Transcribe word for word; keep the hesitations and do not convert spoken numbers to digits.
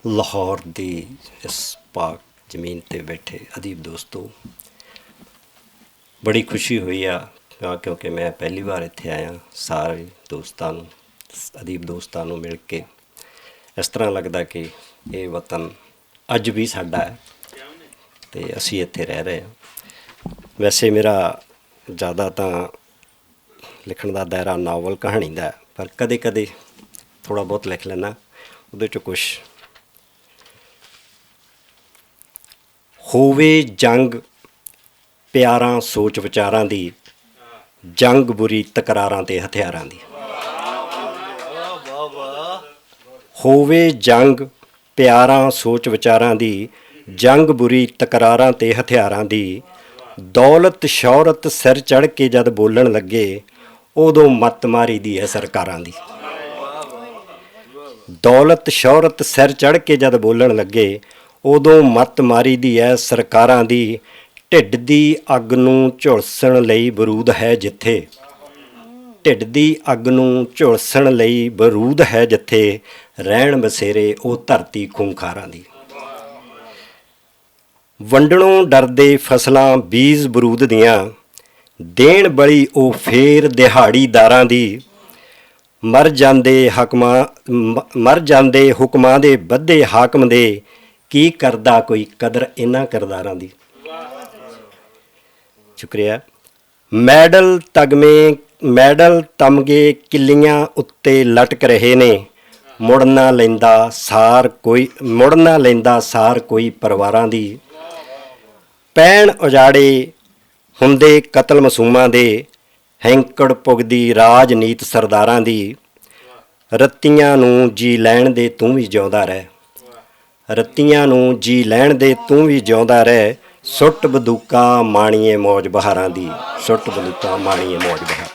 لاہور دی اس پاک زمین تے بیٹھے ادیب دوستو، بڑی خوشی ہوئی آ، آ، کیونکہ میں پہلی وار اتھے آیا۔ سارے دوستاں نوں، ادیب دوستاں نوں مل کے اس طرح لگدا کہ یہ وطن اج بھی ساڈا ہے تے اسی اتھے رہ رہے ہاں۔ ویسے میرا زیادہ تاں لکھن دا دائرہ ناول کہانی دا ہے، پر کدے کدے تھوڑا بہت لکھ لینا۔ اودے چ کچھ ہووے جنگ پیاراں سوچ وچاراں دی، جنگ بری تکراراں تے ہتھیاراں دی۔ ہووے جنگ پیاراں سوچ وچاراں دی، جنگ بری تکراراں تے ہتھیاراں دی، دولت شہرت سر چڑھ کے جد بولن لگے، اودوں مت ماری دی ہے سرکاراں دی۔ دولت شہرت سر چڑھ کے جد بولن لگے، اودوں مت ماری دی ہے سرکاراں دی۔ ڈھڈ دی اگ نوں جھلسن لئی برود ہے جتھے، ڈھڈ دی اگ نوں جھلسن لئی برود ہے جتھے، رہن بسیرے او دھرتی خونخاراں دی۔ ونڈنوں ڈردے فصلاں بیج برود دیاں، دین بڑی او فیر دہاڑی داراں دی۔ مر جاندے حکماں، م-، مر جاندے حکماں دے بدھے حاکم دے، کی کردا کوئی قدر انہاں کرداراں دی؟ شکریہ۔ میڈل تگمے، میڈل تمگے کلیاں اُتے لٹک رہے نے، مڑ نہ لیندا سار کوئی، مڑ نہ لیندا سار کوئی پرواراں دی۔ پین اجاڑے ہوندے قتل معصوماں دے، ہینکڑ پگدی راجنیت سرداراں دی۔ رتیاں نوں جی لین دے، توں وی جیوندا رہ۔ رتیاں نوں جی لین دے، توں وی جیوندا رہ۔ سٹ بدوکا مانیے موج بہاراں دی۔ سٹ بدوکا مانیے موج بہاراں۔